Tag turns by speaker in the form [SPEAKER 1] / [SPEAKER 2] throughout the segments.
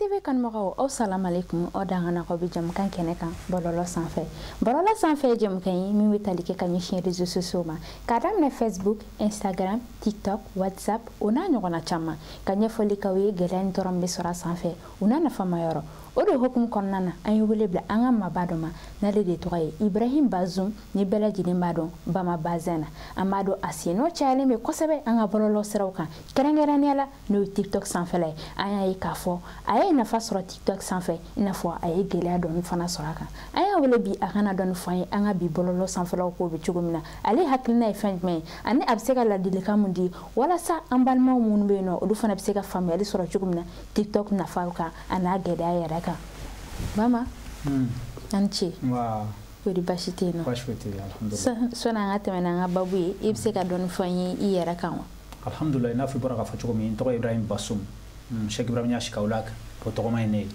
[SPEAKER 1] TV kanubagaw, aw salam alaikum. Aw dangana ko bi jamukan kɛnɛ kan bɔlɔlɔ sanfɛ. Bɔlɔlɔ sanfɛ jamukan ye min bɛ tali kɛ ka ɲɛsin réseaux sociaux ma, k'a daminɛ Facebook, Instagram, TikTok, WhatsApp, o n'a ɲɔgɔnna caman, ka ɲɛfɔli k'aw ye gɛlɛya ni tɔɔrɔ min bɛ sɔrɔ a sanfɛ, o n'a nafama yɔrɔ. O de hukumu kɔnɔna na, an ye wele bila an ka maaba dɔ ma, n'ale de tɔgɔ ye Ibrahim Bazum, ni bɛɛ lajɛlen b'a dɔn Bama Bazin na. An b'a dɔn a sennɔ cayalen bɛ kosɛbɛ an ka bɔlɔlɔ siraw kan, kɛrɛnkɛrɛnnenya la n'o ye TikTok sanfɛla ye. An y'a ye k'a fɔ a ye nafa sɔrɔ TikTok sanfɛ, i n'a fɔ a ye gɛlɛya dɔɔni fana sɔrɔ a kan. An y'a wele bi a kana dɔɔni fɔ an ye an ka bi bɔlɔlɔ sanfɛlaw ko bɛ cogo min na, ale hakilina ye fɛn jumɛn ye, ani a bɛ se ka ladilikan mun di walasa an balimaw minnu bɛ yen nɔ, olu fana bɛ se ka faamuyali sɔrɔ cogo min na TikTok nafa kan a n'a gɛlɛya yɛrɛ kan. Bama, an ce. Kori baasi tɛ yen nɔ?
[SPEAKER 2] Baasi foyi tɛ yen, alhamdulilayi.
[SPEAKER 1] Sɔnni an ka tɛmɛ n'an ka babu ye, i bɛ se ka dɔɔni fɔ an ye i yɛrɛ kan wa?
[SPEAKER 2] Alhamdulilayi, n'a fɔ i bɔra k'a fɔ cogo min, n tɔgɔ Ibrahim Basum, Cheikh Ibrahim Niasse Kaolack, o tɔgɔma ye ne ye.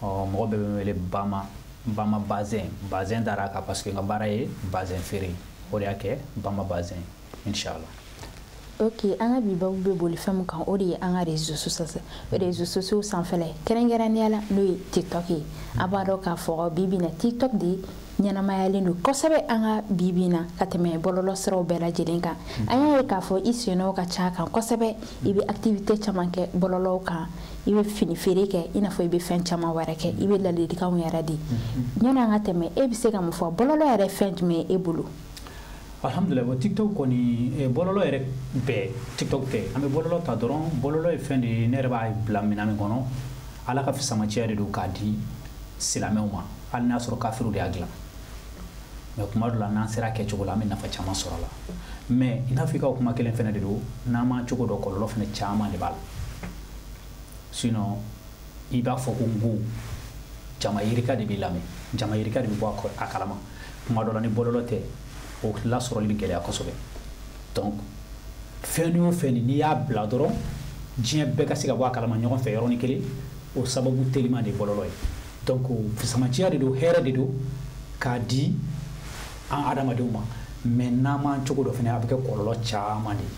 [SPEAKER 2] Ɔ, mɔgɔ bɛɛ bɛ n wele Bama, Bama Bazin. Bazin dara a kan parce que n ka baara ye bazin feere, o de y'a kɛ Bama Bazin, inchallah.
[SPEAKER 1] Ok, an ka bi babu bɛ boli fɛn min kan, o de ye an ka réseaux sociaux sanfɛla ye, kɛrɛnkɛrɛnnenya la n'o ye TikTok ye. A b'a dɔn k'a fɔ bi bi in na TikTok de ɲɛnamayalen don kosɛbɛ an ka bi bi in na ka tɛmɛ bɔlɔlɔ siraw bɛɛ lajɛlen kan. An y'a ye k'a fɔ i sennɔw ka ca kan kosɛbɛ, i bɛ activité caman kɛ bɔlɔlɔw kan, i bɛ fini feere kɛ, i n'a fɔ i bɛ fɛn caman wɛrɛ kɛ, i bɛ ladilikanw yɛrɛ di. Yanni an ka tɛmɛ, e bɛ se ka mun fɔ bɔlɔlɔ yɛrɛ fɛn jumɛn ye e bolo?
[SPEAKER 2] Alhamdulillah, bon, TikTok kɔni, bɔlɔlɔ yɛrɛ bɛɛ TikTok tɛ, an bɛ bɔlɔlɔ ta dɔrɔn. Bɔlɔlɔ ye fɛn de ye, ne yɛrɛ b'a bila minɛn min kɔnɔ, Ala ka fisamatiya de don k'a di silamɛw ma, hali n'a sɔrɔ kafiriw de y'a dilan. Mais kuma dɔ la, n'an sera kɛcogo la, an bɛ nafa caman sɔrɔ a la. Mais i n'a fɔ i ka kuma kelen fɛnɛ de don, n'an m'an cogo dɔn, kɔlɔlɔ fɛnɛ caman de b'a la. Sinon i b'a fɔ ko n ko jama yirika de b'i lamɛn, jama yirika de bɛ bɔ a kalama. Kuma dɔ la, ni bɔlɔlɔ tɛ, o lasɔrɔli bɛ gɛlɛya kosɛbɛ. Donc fɛn o fɛn, n'i y'a bila dɔrɔn, diɲɛ bɛɛ ka se ka bɔ a kalama ɲɔgɔn fɛ yɔrɔnin kelen, o sababu teliman de ye bɔlɔlɔ ye. Donc fisamatiya de don, hɛrɛ de don k'a di an adamadenw ma. Mais n'an m'an cogo dɔ fɛnɛ, a bɛ kɛ kɔlɔlɔ caman de ye.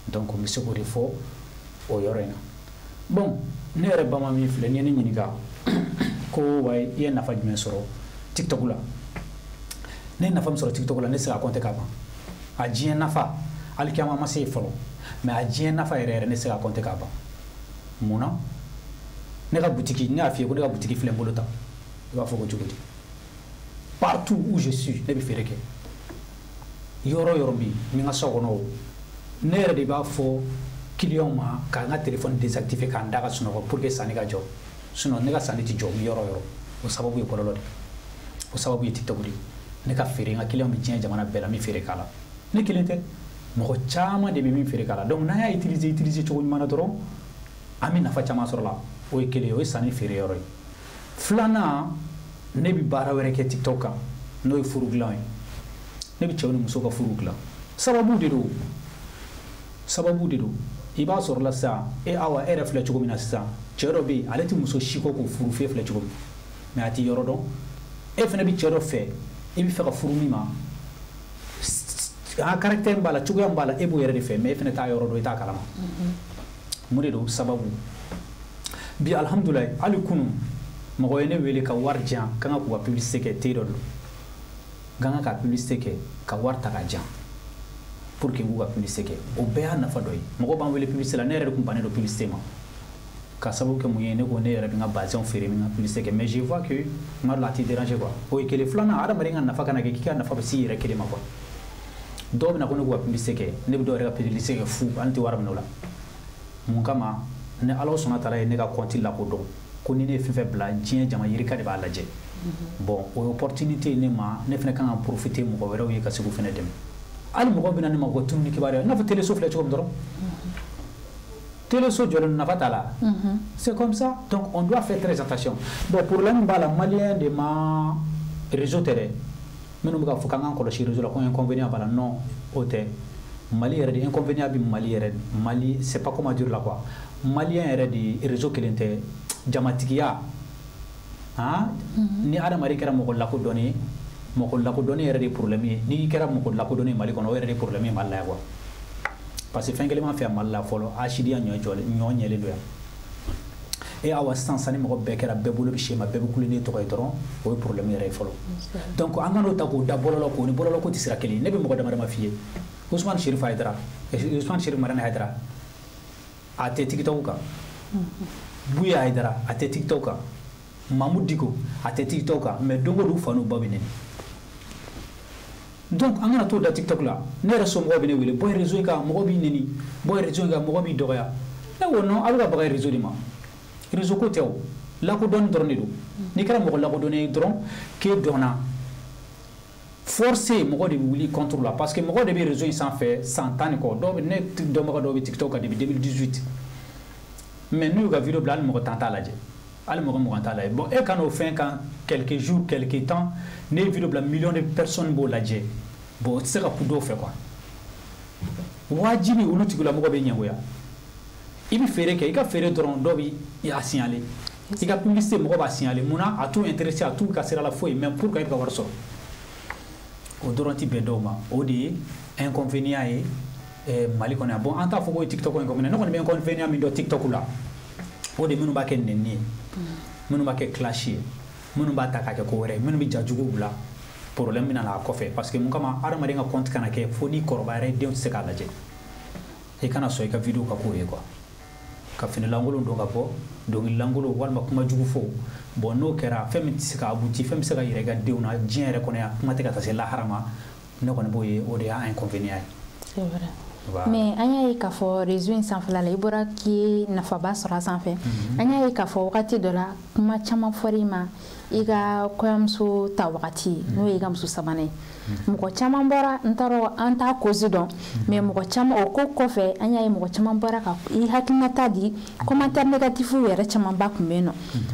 [SPEAKER 2] Donc n bɛ se k'o de fɔ o yɔrɔ in na. Bon, ne yɛrɛ Bama min filɛ, n'i ye ne ɲininka ko wayi, i ye nafa jumɛn sɔrɔ TikTok la, ne ye nafa min sɔrɔ TikTok la, ne tɛ se ka compter ka ban. A diɲɛ nafa, hali kiyama ma se yen fɔlɔ, mais a diɲɛ nafa yɛrɛ yɛrɛ, ne tɛ se ka compter ka ban. Mun na? Ne ka butiki, ne y'a f'i ye ko ne ka butiki filɛ n bolo tan, i b'a fɔ ko cogo di? Partout où je suis, ne bɛ feere kɛ. Yɔrɔ yɔrɔ min, n ka so kɔnɔ o, ne yɛrɛ de b'a fɔ client ma k'an ka téléphone désactiver, k'an da ka sunɔgɔ pour que sanni ka jɔ. Sinon ne ka sanni tɛ jɔ yɔrɔ yɔrɔ. O sababu ye bɔlɔlɔ de, o sababu ye TikTok de. Ne ka feere, n ka client bɛ diɲɛ jamana bɛɛ la, min feere k'a la, ne kelen tɛ, mɔgɔ caman de bɛ min feere k'a la. Donc n'an y'a utiliser cogo ɲuman na dɔrɔn, an bɛ nafa caman sɔrɔ la. O ye kelen ye, o ye sanni feere yɔrɔ ye. Filanan, ne bɛ baara wɛrɛ kɛ TikTok kan, n'o ye furu dilan ye. Ne bɛ cɛw ni musow ka furu dilan. Sababu de don, sababu de don. I b'a sɔrɔ la sisan, e Awa, e yɛrɛ filɛ cogo min na sisan, cɛ dɔ bɛ yen, ale tɛ muso si kɔ k'o furu f'e filɛ cogo min, mais a t'i yɔrɔ dɔn. E fana bɛ cɛ dɔ fɛ, i bɛ fɛ ka furu min ma, a caractère b'a la, cogoya b'a la, e b'o yɛrɛ de fɛ, mais e fana t'a yɔrɔ dɔn, i t'a kalama. Mun de don? Sababu. Bi alhamdulilayi, hali kunun mɔgɔ ye ne wele ka wari di yan k'an ka k'u ka publicité kɛ, te dɔ don, k'an ka publicité kɛ ka wari ta ka di yan pour que k'u ka publicité kɛ. O bɛɛ y'a nafa dɔ ye. Mɔgɔ b'an wele publicité la, ne yɛrɛ de tun bannen don publicité ma, ka sababu kɛ mun ye? Ne ko ne yɛrɛ bɛ n ka bazɛnw feere, n ka publicité kɛ, mais je vois que kuma dɔ la, a t'i déranger quoi. O ye kelen. Filanan, adamaden ka nafa kana kɛ k'i ka nafa bɛ s'i yɛrɛ kelen ma quoi. Dɔw bɛna ko ne k'u ka publicité kɛ, ne bɛ dɔw yɛrɛ ka publicité kɛ fu, hali tɛ wari minɛ o la. Mun kama? Ni Ala sɔnna taala ye ne ka compte lakodɔn ko ni ne ye fɛn fɛn bila, diɲɛ jama yirika de b'a lajɛ. Bon, o ye opportunité ye ne ma, ne fana kan ka profiter mɔgɔ wɛrɛw ye ka se k'u fana dɛmɛ. Hali mɔgɔw bɛ na ne ma ko tununi kibaruya, i n'a fɔ téléso filɛ cogo min dɔrɔn, téléso jɔlen nafa t'a la. C'est comme ça. Donc on doit faire très attention. Bon, problème b'a la, malien de ma réseau tɛ dɛ, minnu bɛ k'a fɔ k'an k'an kɔlɔsi réseau la, ko inconvénient b'a la, non, o tɛ. Mali yɛrɛ de inconvénient bɛ Mali yɛrɛ, Mali, c'est pas comment dire la quoi, malien yɛrɛ de réseau kelen tɛ, jamatigiya han. Ni adamaden kɛra mɔgɔ lakodɔnnen ye, mɔgɔ lakodɔnnen yɛrɛ de ye problème ye. N'i kɛra mɔgɔ lakodɔnnen ye Mali kɔnɔ, o yɛrɛ de ye problème ye Mali la yan quoi, parce que fɛn kelen b'an fɛ yan Mali la fɔlɔ, asidiya ɲɔ jɔlen, ɲɔ ɲɛlen don yan. E awa sisan sisan ni mɔgɔ bɛɛ kɛra bɛɛ bolo bɛ si ma, bɛɛ bɛ kule n'e tɔgɔ ye dɔrɔn, o ye problème yɛrɛ ye fɔlɔ. Donc an ka n'o ta k'o da bɔlɔlɔ ko ni bɔlɔlɔ ko tɛ sira kelen ye. Ne bɛ mɔgɔ dama dama f'i ye. Ousmane Chérif Haidara, Ousmane Chérif Madani Haidara, a tɛ TikTok kan. Bouye Haidara, a tɛ TikTok kan. Mahmoud Dicko, a tɛ TikTok kan. Mais don o don u fa n'u ba bɛ nɛni. Donc an kana t'o da TikTok la. Ne yɛrɛ somɔgɔw bɛ ne wele, bɔ réseau in kan mɔgɔ b'i nɛni, bɔ réseau in kan mɔgɔ b'i dɔgɔya. Ne ko non, a bɛ ka baga réseau de ma. Réseau ko tɛ o, lakodɔnni dɔrɔn de don. N'i kɛra mɔgɔ lakodɔnnen ye dɔrɔn k'e dɔnna, forcé mɔgɔ de bɛ wuli contre la, parce que mɔgɔ de bɛ réseau in sanfɛ san 10 ni kɔ. Dɔw bɛ ne dɔnbaga dɔw bɛ TikTok kan depuis 2018, mais n'u y'u ka vidéo bila, hali mɔgɔ 10 t'a lajɛ, hali mɔgɔ 20 t'a lajɛ. Bon, e ka n'o fɛn kan quelques jours, quelques temps, ne ye vidéo bila, millions de personnes b'o lajɛ. Bon, o tɛ se ka ku dɔw fɛ quoi. Wajibi olu tigilamɔgɔ bɛ ɲɛngoya. I bɛ feere kɛ, i ka feere dɔrɔn dɔw bɛ a signaler, i ka publicité mɔgɔ b'a signaler. Munna? A t'u intéressé, a t'u ka sira la foyi, mais pour que e bɛ ka wari sɔrɔ, o dɔrɔn ti bɛn dɔw ma. O de ye inconvénient ye Mali kɔnɔ yan. Bon, an t'a fɔ k'o ye TikTok inconvénient. Ne kɔni bɛ inconvénient min dɔn TikTok la, o de minnu b'a kɛ nɛni ye, minnu b'a kɛ clash ye, minnu b'a ta k'a kɛ ko wɛrɛ ye, minnu bɛ ja jugu bila, problème bɛ na a kɔfɛ. Parce que mun kama hadamaden ka compte kana kɛ fo n'i kɔrɔbayara i denw tɛ se k'a lajɛ. I kana sɔn i ka vidéo ka k'o ye quoi, ka fini lankolon don ka bɔ, dɔnkili lankolon walima kuma jugu fɔ. Bon, n'o kɛra fɛn min tɛ se ka abouti, fɛn bɛ se ka yira i ka denw na diɲɛ yɛrɛ kɔnɔ yan, kuma tɛ ka taa se lahara ma. Ne kɔni b'o ye, o de y'a inconvénient ye.
[SPEAKER 1] C'est vrai. Mais an y'a ye k'a fɔ réseau in sanfɛla la, i bɔra k'i ye nafaba sɔrɔ a sanfɛ. An y'a ye k'a fɔ wagati dɔ la, kuma caman fɔra i ma i ka kɔɲɔmuso ta wagati, n'o ye i ka muso sabanan ye. Mɔgɔ caman bɔra, n t'a dɔn, an t'a cause dɔn, mais mɔgɔ caman o ko kɔfɛ, an y'a ye mɔgɔ caman bɔra ka i hakilinata di, commentaire négatif yɛrɛ camanba tun bɛ yen nɔ.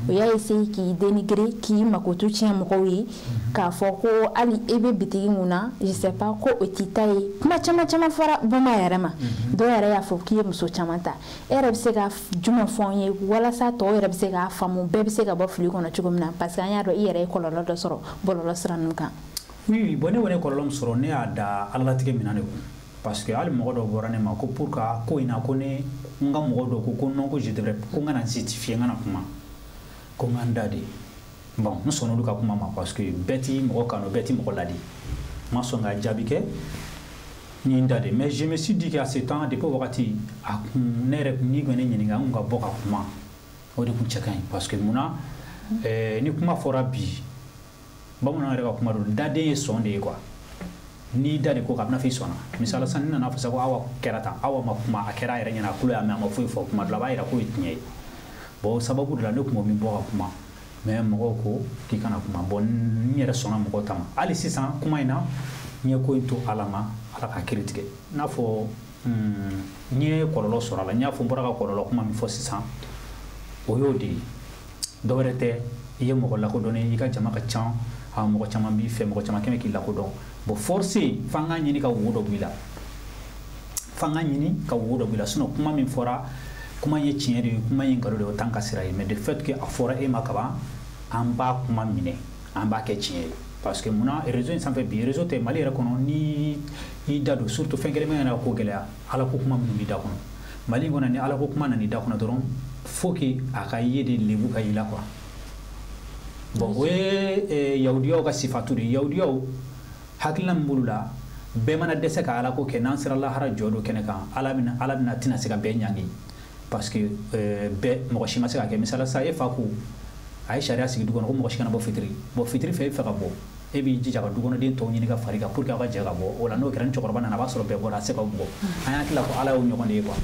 [SPEAKER 1] O y'a essayer k'i dénigrer, k'i makoto tiɲɛ mɔgɔw ye, k'a fɔ ko hali e bɛ bitigi mun na, je sais pas, ko o t'i ta ye. Kuma caman caman fɔra Bama yɛrɛ ma. Dɔw yɛrɛ y'a fɔ k'i ye muso caman ta. E yɛrɛ bɛ se ka jumɛn fɔ an ye walasa tɔw yɛrɛ bɛ se k'a faamu, bɛɛ bɛ se ka bɔ fili kɔnɔ cogo min na? Parce que an y'a dɔn i yɛrɛ ye kɔlɔlɔ dɔ sɔrɔ bɔlɔlɔ sira ninnu kan.
[SPEAKER 2] Oui, bon, ne kɔni ye kɔlɔlɔ min sɔrɔ, ne y'a da alalatigɛ minɛn de kun, parce que hali mɔgɔ dɔw bɔra ne ma ko pour que ko in na, ko ne n ka mɔgɔ dɔw ko non, ko je devrais, ko n kana justifier, n kana kuma, ko n ka n da de. Bon, n sɔnna olu ka kuma ma, parce que bɛɛ t'i mɔgɔ kanu, bɛɛ t'i mɔgɔ ladi. N ma sɔn ka jaabi kɛ, n ye n da de. Mais je me suis dit qu'à ce temps, depuis o wagati a kun, ne yɛrɛ n'i kun ye ne ɲininka, n kun ka bɔ ka kuma, o de kun cɛ ka ɲi. Parce que munna, ni kuma fɔra bi, bamananw yɛrɛ ka kuma don, daden ye sɔn de ye quoi. N'i da de ko k'a bɛna fɔ i sɔnna. Misala sisan, ni nana fɔ sisan ko Awa kɛra tan, Awa ma kuma, a kɛra a yɛrɛ ɲɛna, a tulo y'a mɛn, a ma foyi fɔ, kuma dɔ la a b'a yira k'o ye tiɲɛ ye. Bon, o sababu de la ne tun b'o min bɔ ka kuma, mais mɔgɔw ko k'i kana kuma. Bon, n yɛrɛ sɔnna mɔgɔw ta ma. Hali sisan kuma in na, n ye ko in to Ala ma, Ala ka kiiri tigɛ. I n'a fɔ n ye kɔlɔlɔ sɔrɔ a la, n y'a fɔ n bɔra ka kɔlɔlɔ kuma min fɔ sisan, o y'o de ye. Dɔwɛrɛ tɛ, i ye mɔgɔ lakodɔnnen, i ka jama ka ca, a mɔgɔ caman b'i fɛ, mɔgɔ caman kɛmɛ k'i lakodɔn. Bon, forcé f'an k'a ɲini ka wo dɔ bɔ i la, f'an k'a ɲini ka wo dɔ bɔ i la. Sinon kuma min fɔra, kuma ye tiɲɛ de ye, kuma ye nkalon de ye, o t'an ka sira ye. Mais de fait que a fɔra e ma kaban, an b'a kuma minɛ, an b'a kɛ tiɲɛ ye. Parce que munna, réseau in sanfɛ bi, réseau tɛ Mali yɛrɛ kɔnɔ, ni i da don, surtout fɛn kelen bɛ yɛrɛ ko gɛlɛya, Ala ko kuma minnu b'i da kɔnɔ Mali in kɔnɔ, ni Ala ko kuma nana i da kɔnɔ dɔrɔn, faut que a ka ye de lebu ka y'i la quoi. Bon, o ye yahudiyaw ka sifatu de ye. Yahudiyaw hakilina min b'olu la, bɛɛ mana dɛsɛ ka Ala ko kɛ, n'an sera lahara jɔ don kɛnɛ kan, Ala bɛna tɛna se ka bɛɛ ɲangi, parce que bɛɛ mɔgɔ si ma se ka kɛ. Misala sisan, e fa ko a ye sariya sigi du kɔnɔ ko mɔgɔ si kana bɔ fitiri. Bon, fitiri fɛ e fɛ ka bɔ, e b'i jija ka dukɔnɔden tɔw ɲini ka far'i kan pour que aw ka jɛ ka bɔ. O la n'o kɛra, ni cɛkɔrɔba nana, a b'a sɔrɔ bɛɛ bɔra, a tɛ se k'aw bugɔ. An hakili la ko Ala y'o ɲɔgɔn de ye quoi.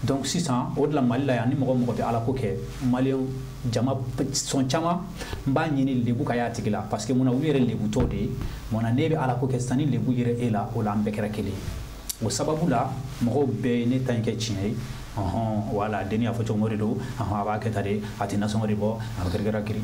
[SPEAKER 2] Donc sisan o de la Mali la yan, ni mɔgɔ mɔgɔ bɛ Ala ko kɛ, maliyɛn jama sɔn caman n b'a ɲini lebu ka y'a tigi la. Parce que munna, olu yɛrɛ lebutɔ de ye. Munna n'e bɛ Ala ko kɛ sisan, ni lebu yɛrɛ e la, o la an bɛɛ kɛra kelen ye. O sababu la mɔgɔw bɛɛ ye ne ta in kɛ tiɲɛ ye. Ɔhɔn, wala denni y'a fɔ cogo min, o de don. Ɔhɔn, a b'a kɛ tan de, a tɛ nasɔngɔ de bɔ, a bɛ kiri kiri.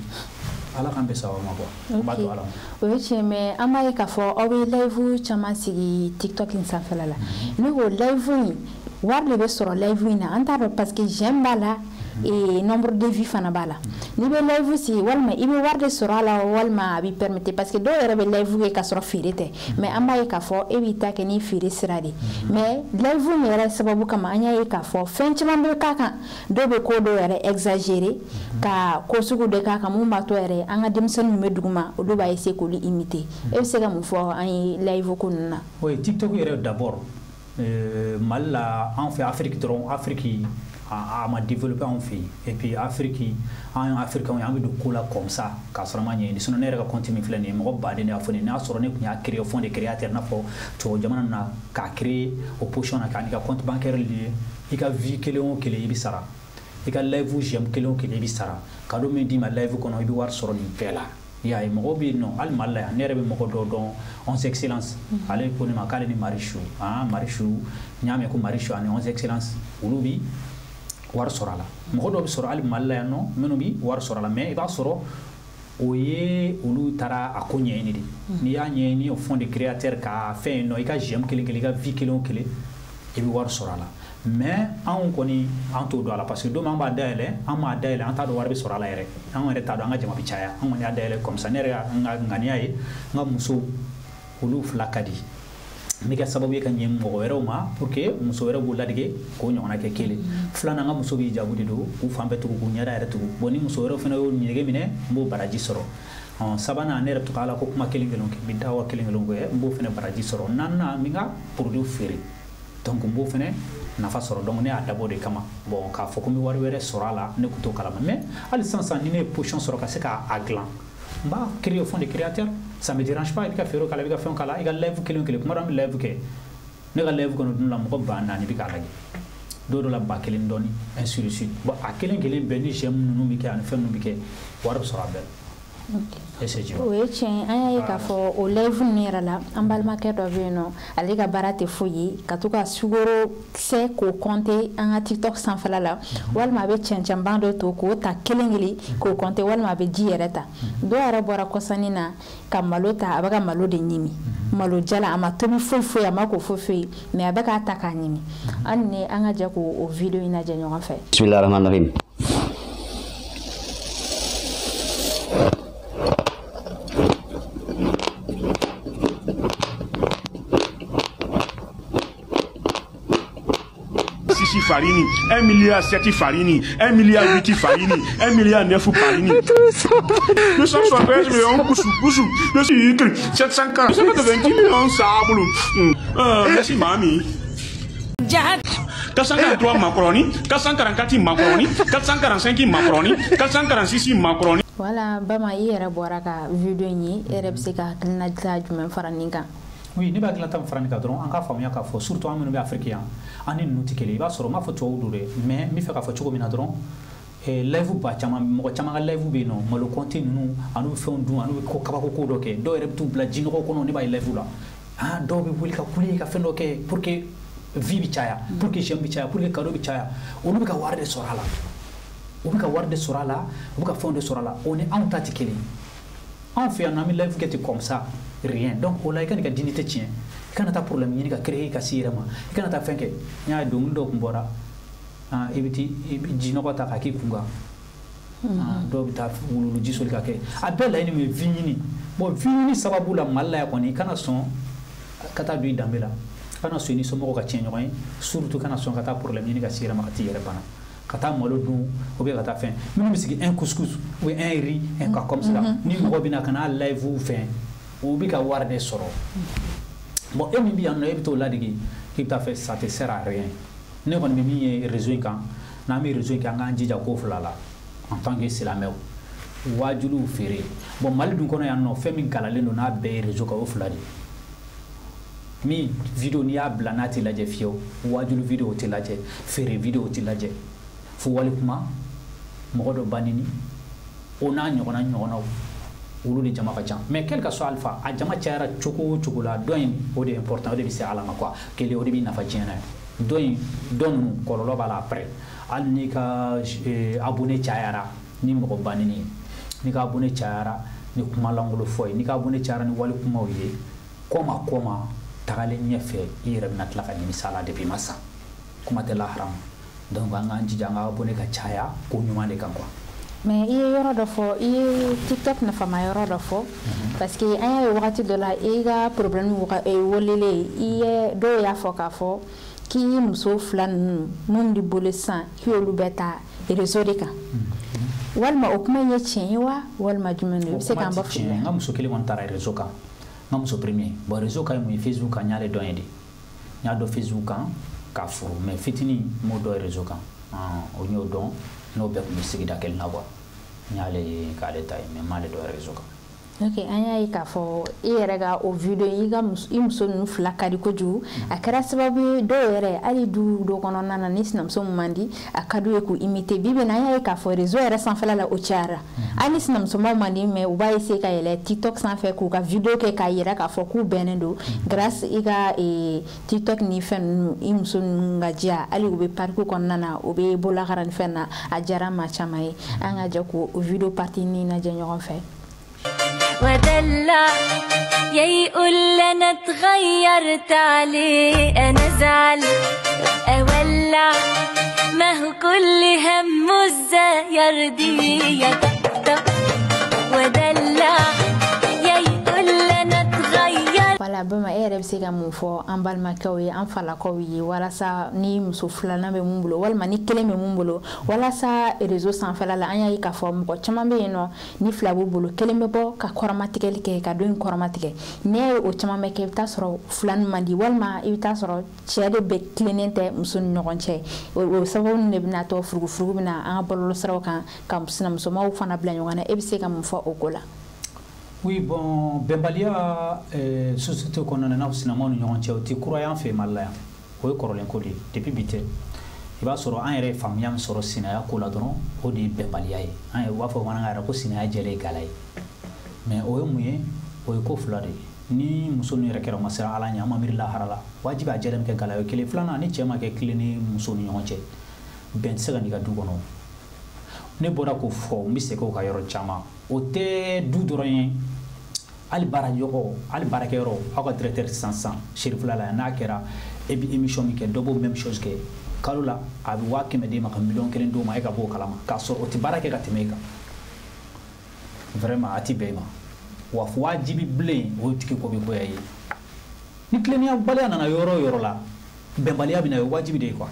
[SPEAKER 2] Ala k'an bɛn sababa ma quoi. N b'a to Ala ma.
[SPEAKER 1] O ye tiɲɛ, mais an b'a ye k'a fɔ aw bɛ live caman sigi TikTok in sanfɛla la. Ne ko live in, wari de bɛ sɔrɔ live in na, an t'a dɔn, parce que j'aime b'a la. et nombre de vues fana b'a la. N'i bɛ live sigi walima i bɛ wari de sɔrɔ a la walima a b'i permettre parce que dɔw yɛrɛ bɛ live kɛ k'a sɔrɔ feere tɛ mais an b'a ye k'a fɔ e b'i ta kɛ ni feere sira de mais live in yɛrɛ sababu kama an y'a ye k'a fɔ fɛn caman bɛ k'a kan dɔw bɛ ko dɔw yɛrɛ exagérer ka ko sugu dɔ k'a kan mun b'a to yɛrɛ an ka denmisɛnnin min bɛ duguma olu b'a essayer k'olu imiter. E bɛ se ka mun fɔ an ye live ko ninnu na?
[SPEAKER 2] Oui, TikTok yɛrɛ d'abord Mali la an fɛ Afrique dɔrɔn, Afrique a ma développé anw fɛ yen et puis Afrique an Africains an bɛ don ko la comme ça k'a sɔrɔ an ma ɲɛɲini. Sinon ne yɛrɛ ka compte min filɛ nin ye mɔgɔ baden de y'a fɔ ne ye, n'a sɔrɔ ne tun y'a créer fond de créateur i n'a fɔ tubabu jamana na k'a créer o position na k'a n'i ka compte bancaire lié, i ka vie kelen o kelen i bɛ sara, i ka live j'aime kelen o kelen i bɛ sara, cadeau min d'i ma live kɔnɔ i bɛ wari sɔrɔ nin bɛɛ la. I y'a ye mɔgɔw bɛ yen nɔ hali Mali la yan ne yɛrɛ bɛ mɔgɔ dɔw dɔn 11 excellence ale ko ne ma k'ale ni Marichou Marichou n y'a mɛn ko Marichou ani 11 excellence olu bi wari sɔrɔ a la. Mɔgɔ dɔw bɛ sɔrɔ hali Mali la yan nɔ minnu bi wari sɔrɔ a la mais i b'a sɔrɔ o ye olu taara a ko ɲɛɲini de. N'i y'a ɲɛɲini o fond de créateur ka fɛn yen nɔ i ka j'aime kelen kelen i ka vie kelen o kelen i bɛ wari sɔrɔ a la. Mais anw kɔni an t'o dɔn a la parce que don min an b'a dayɛlɛ an m'a dayɛlɛ an t'a dɔn wari bɛ sɔrɔ a la yɛrɛ, an yɛrɛ t'a dɔn an ka jama bɛ caya, an kɔni y'a dayɛlɛ comme ça. Ne yɛrɛ ka n ka ŋaniya ye n ka musow olu fila ka di n bɛ kɛ sababu ye ka ɲɛ mɔgɔ wɛrɛw ma pour que muso wɛrɛw b'u ladege k'o ɲɔgɔnna kɛ kelen. Filanan n ka muso b'i jago de don k'u fan bɛɛ tugu k'u ɲɛda yɛrɛ tugu, bon ni muso wɛrɛw fana y'o nege minɛ n b'o baraji sɔrɔ. Sabanan ne yɛrɛ bɛ to ka Ala ko kuma kelen kelen kɛ n bɛ dawa kelen kelen kɛ n b'o fana baraji sɔrɔ. Naaninan n bɛ n ka produit feere donc n b'o fana nafa sɔrɔ. Donc ne y'a dabɔ o de kama. Bon k'a fɔ ko n bɛ wari wɛrɛ sɔrɔ a la ne tun t'o kalama mais hali sisan ni ne ye position sɔrɔ ka se k'a dilan n b'a créer au fond de créateur, ça me dérange pas. I bɛ ka feere k'a la i bɛ ka fɛn k'a la i ka live kelen o kelen kuma dɔ an bɛ live kɛ ne ka live kɔnɔ dun la mɔgɔ 4000 bɛ k'a lajɛ dɔw dɔ la 1000 dɔɔni ainsi de suite. Bon a kelen kelen bɛɛ ni j'aime ninnu bɛ kɛ ani fɛn ninnu bɛ kɛ wari bɛ sɔrɔ a bɛɛ la. O
[SPEAKER 1] ye tiɲɛ an y'a ye k'a fɔ o live ninnu yɛrɛ la an balimakɛ dɔ bɛ yen nɔ ale ka baara tɛ foyi ye ka to ka sukaro kisɛ k'o compter an ka TikTok sanfɛla la walima a bɛ cɛncɛnban dɔ to k'o ta kelen kelen k'o compter walima a bɛ ji yɛrɛ ta. Dɔw yɛrɛ bɔra kɔsannin na ka malo ta a bɛ ka malo de ɲimi malo jala a ma tobi foyi foyi a ma ko foyi foyi mais a bɛ k'a ta k'a ɲimi. An ni an ka jɛ k'o video in lajɛ ɲɔgɔn fɛ.
[SPEAKER 3] Bismillahirrahmanirrahim.
[SPEAKER 4] Farini, 1 milliard 7 Farini, 1 milliard 8 Farini, 1 milliard 9 Farini, 273 millions poussou poussou, de sucre, 740, 290 millions sable. Merci mamie. 443 macaroni, 444 macaroni, 445 macaroni, 446 macaroni.
[SPEAKER 1] Voilà, Bama i yɛrɛ bɔra ka video in ye, e yɛrɛ bɛ se ka hakilina jumɛn fara nin kan?
[SPEAKER 2] Oui, ne b'a dilan ta fara nin kan dɔrɔn an k'a faamuya k'a fɔ surtout an minnu bɛ Afrique yan an ni ninnu tɛ kelen. I b'a sɔrɔ n m'a fɔ tubabuw don dɛ mais n bɛ fɛ k'a fɔ cogo min na dɔrɔn live ba caman mɔgɔ caman ka live bɛ yen nɔ malo compte ninnu an'u bɛ fɛnw dun an'u bɛ ko kabako ko dɔ kɛ dɔw yɛrɛ bɛ t'u bila jinɔgɔ kɔnɔ ne b'a ye live la dɔw bɛ wuli ka kule ka fɛn dɔ kɛ pour que vie bɛ caya pour que j'aime bɛ caya pour que cadeau bɛ caya. Olu bɛ ka wari de sɔrɔ a la, u bɛ ka wari de sɔrɔ a la, u bɛ ka fɛnw de sɔrɔ a la. O ni anw ta tɛ kelen. Anw fɛ yan nɔ an bɛ live kɛ ten comme ça rien. Donc o la i ka n'i ka dignité tiɲɛ, i kana taa problème ɲini ka créer ka s'i yɛrɛ ma, i kana taa fɛn kɛ. N y'a ye dɔnkili dɔw tun bɔra i bɛ t'i jinɔgɔ ta k'a k'i kun kan, dɔw bɛ taa wuluwuluji soli ka kɛ. A bɛɛ laɲini min ye vie ɲini. Bon vie ɲini sababu la Mali la yan kɔni i kana sɔn ka taa don i danbe la, kana sɔn i ni somɔgɔw ka tiɲɛ ɲɔgɔn ye, surtout kana sɔn ka taa problème ɲini ka s'i yɛrɛ ma ka t'i yɛrɛ bana, ka taa malo dun ou bien ka taa fɛn minnu bɛ sigi un couscous ou bien un riz un cas comme ça ni mɔgɔ bɛ na ka n'a live fɛn o bɛ ka wari de sɔrɔ. Bon e min bɛ yan nɔ e bɛ t'o ladege k'i bɛ taa fɛ ça te sert à rien. Ne kɔni bɛ min ye réseau in kan, n'an bɛ réseau in kan an k'an jija ko fila la en tant que silamɛw, wajuliw feere. Bon Mali dun kɔnɔ yan nɔ fɛn min galalen don n'a bɛɛ ye réseau kan o fila de. Min vidéo n'i y'a bila n'a tɛ lajɛ fiyewu, wajulu vidéo tɛ lajɛ, feere vidéo tɛ lajɛ, fo wali kuma mɔgɔ dɔ banni o n'a ɲɔgɔnna ɲɔgɔnnaw olu de jama ka ca. Mais quel que soit alpha a jama cayara cogo o cogo la dɔ in o de est important, o de bɛ se Ala ma quoi. Kelen o de b'i nafa diɲɛ na ye. Dɔ in dɔ ninnu kɔlɔlɔ b'a la après. Hali n'i ka abonné cayara ni mɔgɔ banni ye, n'i ka abonné cayara ni kuma lankolon fɔ ye, n'i ka abonné cayara ni wali kumaw ye, kɔma kɔma tagalen ɲɛfɛ i yɛrɛ bɛna tila ka nimisa la depuis i ma sa, kuma tɛ lahara ma. Donc an k'an jija an ka abonné ka caya ko ɲuman de kan quoi.
[SPEAKER 1] Mais i ye yɔrɔ dɔ fɔ, i ye TikTok nafama yɔrɔ dɔ fɔ, parce que an y'a ye wagati dɔ la i ka problème welelen i ye, dɔw y'a fɔ k'a fɔ k'i muso fila ninnu mun b'i bolo sisan k'i y'olu bɛɛ ta réseau de kan. Walima o kuma in ye tiɲɛ ye wa, walima jumɛn don? I bɛ se k'an bɔ fili la.
[SPEAKER 2] N ka muso kelen kɔni taara réseau kan, n ka muso premier. Bon, réseau kan ye mun ye? Facebook kan n y'ale dɔn ye de, n y'a dɔn Facebook kan k'a furu, mais fitinin n m'o dɔn réseau kan. O n y'o dɔn n'o bɛɛ tun bɛ sigida kelen na quoi, n y'ale ye k'ale ta ye, mais n m'ale dɔn réseau kan.
[SPEAKER 1] Ok, an y'a ye k'a fɔ i yɛrɛ ka o vidéo, i ka i muso ninnu fila ka di kojugu, a kɛra sababu ye dɔw yɛrɛ hali du dɔ kɔnɔna na ni sinamuso min man di a ka d'u ye k'u imiter. Bi bi in na an y'a ye k'a fɔ réseau yɛrɛ sanfɛla la o cayara, hali ni sinamusomaw man di, mais u b'a essayer ka yɛlɛ TikTok sanfɛ k'u ka vidéo kɛ k'a yira k'a fɔ k'u bɛnnen don grâce i ka TikTok ni fɛn ninnu. I muso ninnu ka diya, hali u bɛ parc kɔnɔna na, u bɛ bolokara ni fɛn na, a diyara maa caman ye. An ka jɛ k'o vidéo partie ni lajɛ ɲɔgɔn fɛ.
[SPEAKER 3] ودلع يا يقول انا اتغيرت عليه، انا ازعل اولع، ما هو كل همه ازاي ارضيه، طبطب ودلع يا يقول انا اتغيرت.
[SPEAKER 1] Wala Bama, e yɛrɛ bɛ se ka mun fɔ an balimakɛw ye, an falakaw ye, walasa ni muso filanan bɛ mun bolo walima ni kelen bɛ mun bolo, walasa réseau sanfɛla la an y'a ye k'a fɔ mɔgɔ caman bɛ yen nɔ ni fila b'u bolo, kelen bɛ bɔ ka kɔrɔmatigɛli kɛ ka dɔ in kɔrɔmatigɛ. N'i y'a ye o caman bɛ kɛ, i bɛ taa sɔrɔ filanin man di, walima i bɛ taa sɔrɔ cɛ de bɛ tilennen tɛ muso ni ɲɔgɔn cɛ. O sababu de bɛna to furugufurugu bɛna an ka bɔlɔlɔsiraw kan ka sinamusomaw fana bila ɲɔgɔn na. E bɛ se ka mun fɔ o ko la?
[SPEAKER 2] Oui, bon, bɛnbaliya société kɔnɔna na, sinamaw ni ɲɔgɔn cɛ, o tɛ kura y'an fɛ Mali la yan, o ye kɔrɔlen ko de ye depuis bi tɛ. I b'a sɔrɔ an yɛrɛ ye faamuya min sɔrɔ sinaya ko la dɔrɔn, o de ye bɛnbaliya ye. An yɛrɛ u b'a fɔ bamanankan yɛrɛ ko sinaya jɛlen ye gala ye, mais o ye mun ye? O ye ko fila de ye. Ni muso ninnu yɛrɛ kɛra u ma siran Ala ɲɛ, an ma miiri lahara la, wajibi a jɛlen bɛ kɛ gala ye. O ye kelen. Filanan, ni cɛ ma kɛ kelen ni muso ni ɲɔgɔn cɛ, bɛn tɛ se ka n'i ka du kɔnɔ. Ne bɔra k'o fɔ, n bɛ segin o kan yɔrɔ caman. O tɛ du dɔrɔn ye, hali baara ɲɔgɔn, hali baarakɛyɔrɔ, aw ka directeur sisan sisan Serifula la yan, n'a kɛra e bɛ émission min kɛ, dɔ b'o même chose kɛ kalo la, a bɛ 100 000 d'e ma ka 1 miliyɔn d'o ma, e ka b'o kalama k'a sɔrɔ o tɛ baara kɛ ka tɛmɛ e kan. Vraiment, a ti bɛn i ma wa. Wajibi bilen o tigi ko bɛ goya i ye. Ni tilennenya nana yɔrɔ o yɔrɔ la, bɛnbaliya bɛ na, o ye wajibi de ye quoi.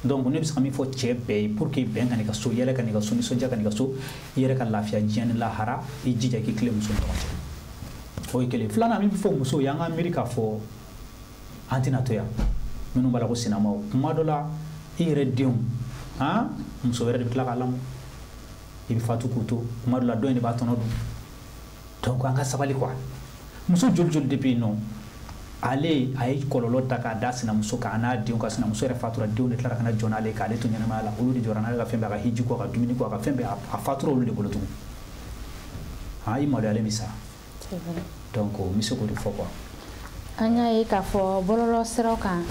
[SPEAKER 2] Donc ne bɛ se ka min fɔ cɛ bɛɛ ye, pour que bɛn ka n'i ka so, yɛlɛ ka n'i ka so, nisɔndiya ka n'i ka so, i yɛrɛ ka lafiya diɲɛ ni lahara, i jija i k'i tilen muso ni ɲɔgɔn cɛ. O ye kelen. Filanan, min bɛ fɔ musow ye, an ka miiri k'a fɔ an tɛna to yan minnu b'a la ko sinamaw, kuma dɔ la i yɛrɛ denw han muso wɛrɛ de bɛ tila k'a lamɔ, i bɛ fatu k'u to, kuma dɔ la dɔ in de b'a tɔnɔ dun. Donc an ka sabali quoi. Muso joli joli de bɛ yen nɔ, ale a ye kɔlɔlɔ ta k'a da sinamuso kan, a n'a denw ka sinamuso yɛrɛ fatura, denw de tilara ka na jɔ n'ale k'ale to ɲɛnamaya la, olu de jɔra n'ale ka fɛn bɛɛ, a ka hiji ko, a ka dumuni ko, a ka fɛn bɛɛ, a fatura olu de bolo tugun. Han, i maloyalen bɛ sa. Donc n bɛ se k'o de fɔ quoi.
[SPEAKER 1] An y'a ye k'a fɔ bɔlɔlɔ siraw kan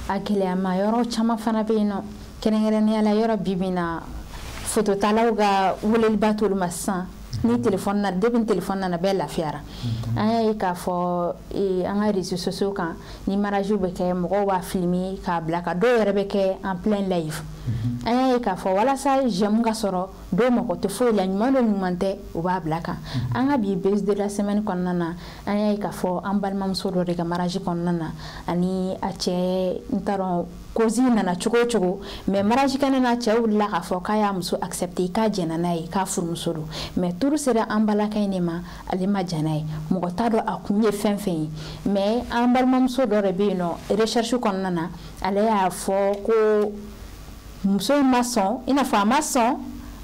[SPEAKER 1] a gɛlɛyama yɔrɔ caman fana bɛ yen nɔ, kɛrɛnkɛrɛnnenya la yɔrɔ bi bi in na fototalaw ka weleliba t'olu ma sisan ni téléphone na. Depuis ni téléphone nana, bɛɛ lafiyara. An y'a ye k'a fɔ an ka réseaux sociaux kan, ni mariage bɛ kɛ, mɔgɔw b'a filmer k'a bila ka dɔw yɛrɛ bɛ kɛ en plein live. An y'a ye k'a fɔ walasa j'aime ka sɔrɔ, dɔw mako tɛ foyi la, ɲuman don ɲuman tɛ, u b'a bila kan. An ka bi buzz de la semaine kɔnɔna na, an y'a ye k'a fɔ an balimamuso dɔ de ka mariage kɔnɔna na ani a cɛ, n t'a dɔn cause nana cogo o cogo, mais mariage kɛnɛ na, cɛ wulila k'a fɔ k'a y'a muso accepter, k'a jɛnna n'a ye, k'a furumuso don, mais tour sera an balaka in de ma, ale ma jɛn n'a ye. Mɔgɔ t'a dɔn a kun ye fɛn fɛn ye, mais an balimamuso dɔ de bɛ yen nɔ, recherche kɔnɔna na, ale y'a fɔ ko muso in ma sɔn, i n'a fɔ a ma sɔn,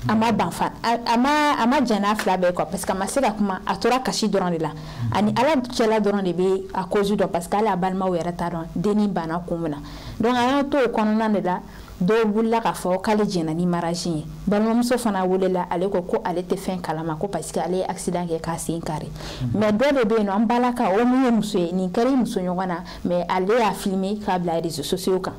[SPEAKER 1] a ma ban fa, a ma jɛn n'a fila bɛɛ quoi, parce que a ma se ka kuma, a tora kasi dɔrɔn de la. Ani Ala cɛla dɔrɔn de bɛ a cause dɔn, parce que hali a balimaw yɛrɛ t'a dɔn denni banna kun min na. Donc an y'an to o kɔnɔna de la, dɔw wulila k'a fɔ k'ale jɛnna ni mariage ye. Balimamuso fana welela, ale ko ko ale tɛ fɛn kalama, ko parce que ale ye accident kɛ k'a sen kari. Mais dɔ de bɛ yen nɔ, an balaka o min ye muso ye, nin kɛra i muso ɲɔgɔn na, mais ale y'a filmer k'a bila réseaux sociaux kan.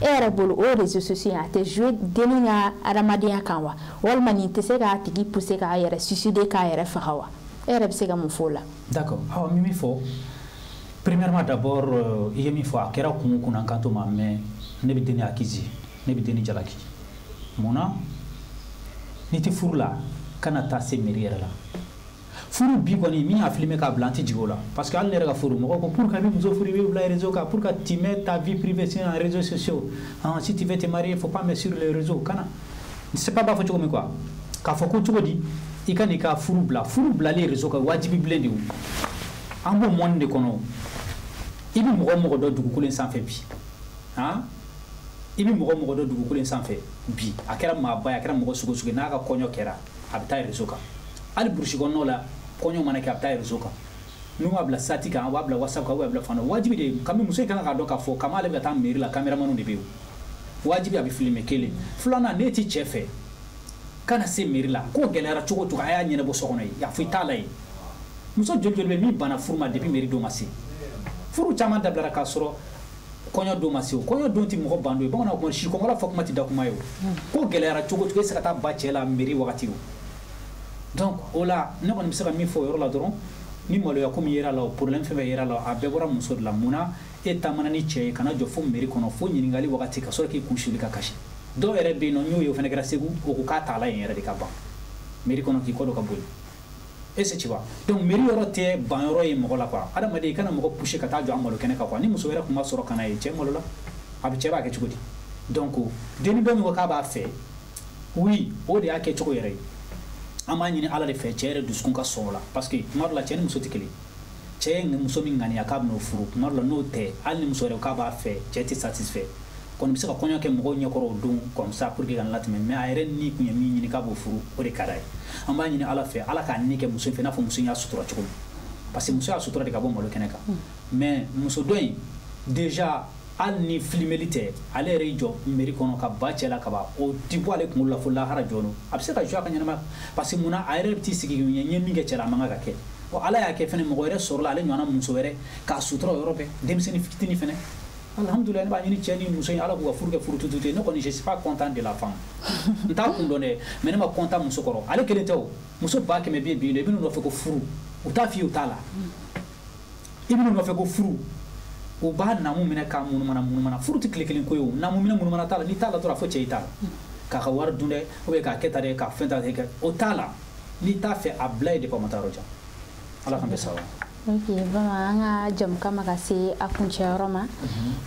[SPEAKER 1] E yɛrɛ bolo, o réseaux sociaux a tɛ jouer denni ka adamadenya kan wa, walima nin tɛ se k'a tigi pousser k'a yɛrɛ suicider, k'a yɛrɛ faga wa? E yɛrɛ bɛ se ka mun fɔ o la?
[SPEAKER 2] D'accord. Awa, min fɔ, premièrement d'abord, i ye min fɔ, a kɛra kun o kun na, n kan t'o ma, mais ne bɛ denni accuser. Ne bɛ denni jalaki. Mun na? N'i tɛ furu la, kana taa se mairie yɛrɛ la. Furu bi kɔni min y'a filmé k'a bila, an tɛ jigin o la, parce que hali ne yɛrɛ ka furu, mɔgɔw ko pourquoi i bɛ muso furu, i bɛ bila réseau kan, pourquoi tu mets ta vie privée sur les réseaux sociaux? Ah, si tu veux te marier, faut pas mettre sur les réseaux. Kana c'est pas b'a fɔ cogo min quoi, k'a fɔ ko cogo di i ka n'i ka furu bila, furu bilalen réseau kan, wajibi bilen de o. An b'o mɔni de kɔnɔ. I bɛ mɔgɔ mɔgɔ dɔn dugukolo in sanfɛ bi, han, i bɛ mɔgɔ mɔgɔ dɔn dugukolo in sanfɛ bi, a kɛra maaba ye, a kɛra mɔgɔ sugu sugu ye, n'a ka kɔɲɔ kɛra, a bɛ taa réseau kan. Hali burusi kɔnɔnaw la, kɔɲɔ mana kɛ, a bɛ taa réseau kan. N'u b'a bila sati kan, a b'a bila WhatsApp kan, u b'a bila fan dɔ. Wajibi de ye kami muso in kan k'a dɔn k'a fɔ kama ale bɛ ka taa mairie la, caméraman de bɛ yen. Wajibi a bɛ filmer. Kelen filanan, n'e ti cɛ fɛ, kana se mairie la. Ko gɛlɛyara cogo o cogo, a y'a ɲɛnabɔ so kɔnɔ yen, a foyi t'a la yen. Muso joli joli bɛ min banna furu ma depuis mairie don ma se? Furu caman dabilara k'a sɔrɔ kɔɲɔ don ma se. O kɔɲɔ don tɛ mɔgɔ ban don ye. Bamananw ko si kɔngɔla fɔ kuma tɛ da kuma ye. O ko gɛlɛyara cogo o cogo, e tɛ se ka taa ba cɛ la mairie wagati o. Donc o la, ne kɔni bɛ se ka min fɔ o yɔrɔ la dɔrɔn, ni maloya ko min yera la, o problème fɛn fɛn yera la, a bɛɛ bɔra muso de la. Mun na e taamana ni cɛ ye kana jɔ fo mairie kɔnɔ, fo ɲininkali wagati, ka sɔrɔ k'i kun suli ka kasi? Dɔw yɛrɛ bɛ yen nɔ, n y'o ye, o fana kɛra Segu, o ko k'a t'a la yen yɛrɛ de ka ban mairie kɔnɔ, k'i kɔ don ka boli. Est-ce que tu vois? Donc mairie yɔrɔ tɛ ban yɔrɔ ye mɔgɔ la quoi. Adamaden, i kana mɔgɔ pousser ka taa jɔ a malo kɛnɛ kan quoi. Ni muso wɛrɛ tun ma sɔrɔ ka na ye, cɛ malo la, a bɛ cɛ b'a kɛ cogo di? Donc denni dɔ min ko k'a b'a fɛ, oui, o de y'a kɛ cogo yɛrɛ ye. An b'a ɲini Ala de fɛ, cɛ yɛrɛ dusukun ka sɔn o la, parce que tuma dɔ la, cɛ ni muso tɛ kelen. Cɛ ye muso min ŋaniya k'a bɛn'o furu, tuma dɔ la n'o tɛ, hali ni muso yɛrɛ k'a b'a fɛ, cɛ tɛ satisfait kɔni bɛ se ka kɔɲɔ kɛ mɔgɔw ɲɛkɔrɔ o don comme ça pour que ka latɛmɛ. Mais a yɛrɛ ni kun ye min ɲini k'a b'o furu, o de ka d'a ye. An b'a ɲini Ala fɛ, Ala k'a ni kɛ muso in fɛ i n'a fɔ muso in y'a sutura cogo min, parce que muso y'a sutura de ka bɔ malo kɛnɛ kan. Mais muso dɔ in déjà, hali ni filimeli tɛ, ale yɛrɛ y'i jɔ mairie kɔnɔ ka ba cɛ la ka ban, o ti bɔ ale kunkolo la fo lahara jɔn. A bɛ se ka jouer a ka ɲɛnamaya, parce que munna a yɛrɛ bɛ t'i sigi ɲɛ n ye min kɛ cɛ la, a man kan ka kɛ. Bon, Ala y'a kɛ fɛnɛ, mɔgɔ wɛrɛ sɔrɔla ale ɲɔgɔnna muso wɛrɛ k'a sutura o yɔrɔ bɛɛ, denmisɛnnin fitinin fɛnɛ. Alhamdoulilah, ne b'a ɲini cɛ ni muso in, Ala k'u ka furu kɛ furu tutu ye. Ne kɔni, je suis pas content de la femme, n t'a kun dɔn dɛ, mais ne ma content muso kɔrɔ. Ale kelen tɛ o, muso 100 000 bɛ yen bi, i bɛ n'u nɔfɛ ko furu, u t'a f'i ye u t'a la. I bɛ n'u nɔfɛ ko furu, u b'a namu minɛ k'a munumana munumana. Furu tɛ tile kelen ko ye o. Namu minɛ munumana t'a la. N'i t'a la dɔrɔn, a fɔ cɛ i t'a la, k'a ka wari dun dɛ, ou bien k'a kɛ tan dɛ, k'a fɛn ta kɛ, o t'a la. N'i t'a fɛ, a bila yen de, ma taa yɔrɔ jan. Ala k'an bɛɛ sababa.
[SPEAKER 1] Ok, Bama, an ka jamukan ma ka se a kuncɛyɔrɔ ma.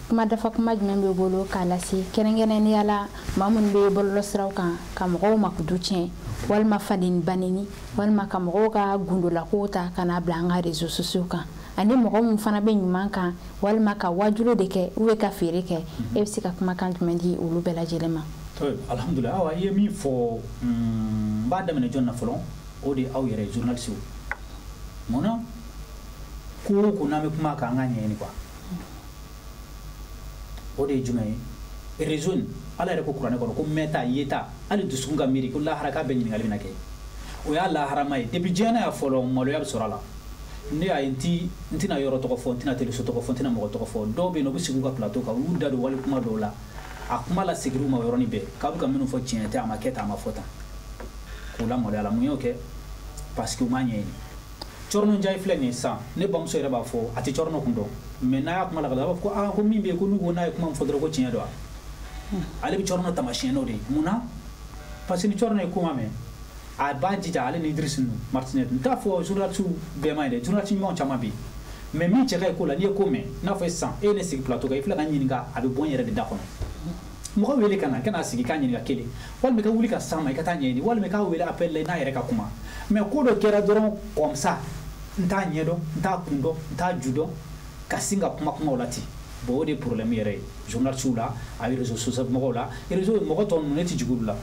[SPEAKER 1] Kuma dafa kuma jumɛn b'i bolo k'a lase, kɛrɛnkɛrɛnnenya la maa minnu bɛ bɔlɔlɔsiraw kan ka mɔgɔw makutu tiɲɛ, walima fadeni baneni, walima ka mɔgɔw ka gundolakow ta ka n'a bila an ka réseaux sociaux kan, ani mɔgɔ min fana bɛ ɲuman kan, walima ka wajulu de kɛ ou ka feere kɛ, e bɛ se ka kumakan jumɛn di olu bɛɛ lajɛlen ma?
[SPEAKER 2] Alhamdulilah. Awa, i ye min fɔ, n b'a daminɛ jɔn na fɔlɔ? O de ye aw yɛrɛ journaliste. Mun na ko o ko n'an bɛ kuma kan, an k'a ɲɛɲini quoi. O de ye jumɛn ye? Réseau in, Ala yɛrɛ ko kuranɛ kɔnɔ ko mɛta yeta, hali dusukun ka miiri ko lahara k'a bɛɛ ɲininkali bɛna kɛ. O y'a laharama ye. Depuis diɲɛ na yan fɔlɔ, maloya bɛ sɔrɔ a la. Ne y'a ye, n tɛna yɔrɔ tɔgɔ fɔ, n tɛna teleso tɔgɔ fɔ, n tɛna mɔgɔ tɔgɔ fɔ. Dɔw bɛ yen nɔ, u bɛ sigi u ka plateau kan, u y'u da don wali kuma dɔw la, a kuma la segin u ma o yɔrɔnin bɛɛ k'a bɛ ka minnu fɔ tiɲɛ tɛ, a ma kɛ tan, a ma fɔ tan, k'u la maloya la. Mun y'o kɛ? Parce que u m'a ɲɛɲini. Cɔrɔnɔ Njayi filɛ nin ye sisan, ne bamuso yɛrɛ b'a fɔ, a tɛ Cɔrɔnɔ kun dɔn, mais n'a y'a kuma la ka a b'a fɔ ko aa, ko min bɛ yen, ko n'u ko n'a ye kuma min fɔ dɔrɔn, ko tiɲɛ don wa. Ale bɛ Cɔrɔnɔ taamasiyɛn n'o de ye. Mun na? Parce que ni Cɔrɔnɔ ye kuma mɛn, a b'a jija. Ale ni Idriss ninnu Martinez, n t'a fɔ journaliste bɛɛ ma ye dɛ, journaliste ɲumanw caman bɛ yen, mais min cɛ ka ɲi ko la, n'i ye ko mɛn, n'a fɔ sisan e ye ne sigi plateau kan, i filɛ ka n ɲininka, a bɛ bɔ n yɛrɛ de da kɔnɔ. Mɔgɔ wele ka na, ka n'a sigi k'a ɲininka kelen, walima i ka wuli ka s'an ma, i ka taa ɲɛɲini, walima i k'a wele appel la n'a yɛrɛ ka kuma. Mais ko dɔ kɛra dɔrɔn comme ça, n t'a ɲɛ dɔn, n t'a kun dɔn, n t'a ju dɔn, ka sin ka kuma kumaw la ten. Bon, o de ye problème yɛrɛ ye journaliste la, a bɛ réseaux sociaux mɔgɔw la, réseau mɔgɔ tɔ ninnu, ne tɛ jigin olu la.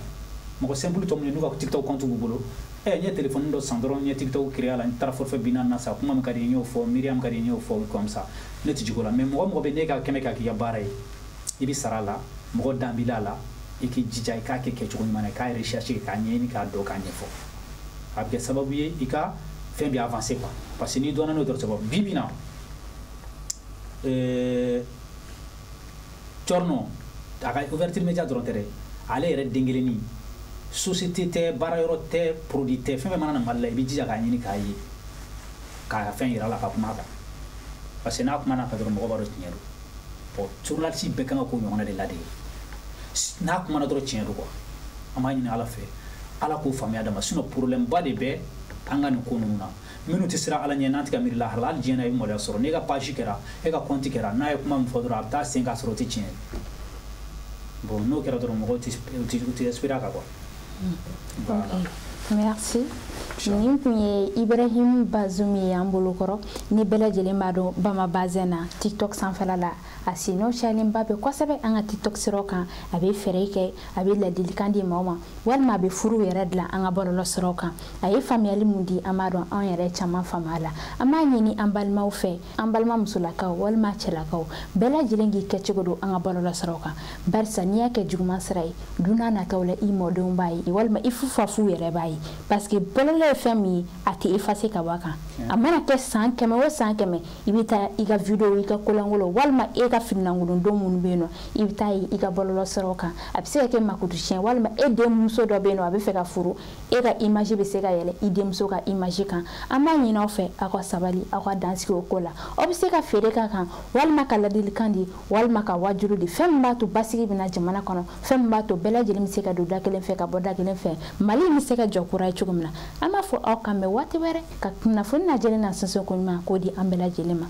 [SPEAKER 2] Mɔgɔ simple tɔ minnu n'u ka TikTok compte b'u bolo, ɛ, n ye téléphone dɔ san dɔrɔn, n ye TikTok créer a la, n taara forfait 40 na sa, kuma min ka di n y'o fɔ, miiriya min ka di n y'o fɔ comme ça, ne tɛ jigin o la. Mais mɔgɔ mɔgɔ bɛ ne ka kɛmɛ k'a k'i ka baara ye, i bɛ sara a la, mɔgɔ dan b'i la, i k'i jija i k'a kɛ kɛcogo ɲuman na, i k'a rechercher k'a ɲɛɲini, k'a dɔn, k'a ɲɛfɔ. A bɛ kɛ sababu ye i ka fɛn bɛ avancer quoi, parce que n'i dɔnna n'o dɔrɔn, c'est bon. Bi bi in na, Cɔrɔnɔ a ka ouverture média dɔrɔn tɛ dɛ, ale yɛrɛ den kelennin, société tɛ, baara yɔrɔ tɛ, produit tɛ, fɛn fɛn mana na Mali la, i bɛ jija k'a ɲini k'a ye, k'a fɛn yira a la, ka kuma a kan, parce que n'a kuma n'a kan dɔrɔn, mɔgɔ b'a dɔn tiɲɛ don. Bon, journaliste bɛɛ kan ka k'o ɲɔgɔnna de ladege. N'a kumana dɔrɔn tiɲɛ don quoi. An b'a ɲini Ala fɛ, Ala k'o faamuya d'a ma. Sinon problème ba de bɛ an ka nin ko ninnu na. Minnu tɛ siran Ala ɲɛ, n'an tɛ ka miiri lahara la, hali diɲɛ na i bɛ maloya sɔrɔ. N'e ka page kɛra, e ka compte kɛra, n'a ye kuma min fɔ dɔrɔn, a bɛ taa sen k'a sɔrɔ o tɛ tiɲɛ ye. Bon, n'o kɛra dɔrɔn, mɔgɔw tɛ espérer a kan quoi. Voilà.
[SPEAKER 1] Ok, merci. Nin tun ye Ibrahim Bazoum ye an bolokɔrɔ. Ni bɛɛ lajɛlen b'a dɔn Bama Bazin na TikTok sanfɛla la, a senɔ cayalenba bɛ kosɛbɛ an ka TikTok siraw kan. A bɛ fɛɛrɛ kɛ, a bɛ ladilikan di maaw ma, walima a bɛ furu yɛrɛ dilan an ka bɔlɔlɔ siraw kan. A ye faamuyali mun di, an b'a dɔn anw yɛrɛ caman faamu a la. An b'a ɲini an balimaw fɛ, an balima musolakaw walima cɛlakaw, bɛɛ lajɛlen k'i kɛcogo don an ka bɔlɔlɔ siraw kan, barisa n'i y'a kɛ juguman sira ye, don n'a nataw la, i mɔdenw b'a ye walima i fufafuw yɛrɛ b'a ye, parce que bɔlɔlɔ ye fɛn min ye, a tɛ effacer ka bɔ a kan. A mana kɛ san 100 o san 100, i bɛ taa i ka vidéo, i ka kolankolon, walima e ka finilankolon don minnu bɛ yen nɔ, i bɛ taa ye i ka bɔlɔlɔ siraw kan. A bɛ se ka kɛ makutu siɲɛ, walima e denmuso dɔ bɛ yen nɔ, a bɛ fɛ ka furu, e ka image bɛ se ka yɛlɛ i denmuso ka image kan. An b'a ɲini aw fɛ, aw ka sabali, aw ka dan sigi o ko la. Aw bɛ se ka feere k'a kan, walima ka ladilikan di, walima ka wajulu di, fɛn min b'a to basigi bɛ na jamana kɔnɔ, fɛn min b'a to bɛɛ lajɛlen bɛ se ka don da kelen fɛ ka bɔ da kelen fɛ, Mali bɛ se ka jɔ kura ye cogo min na. An b'a fɔ aw kan bɛn waati wɛrɛ ka kunnafoni lajɛlen na sɔnsɔn ko ɲuman k'o di an bɛɛ lajɛlen ma.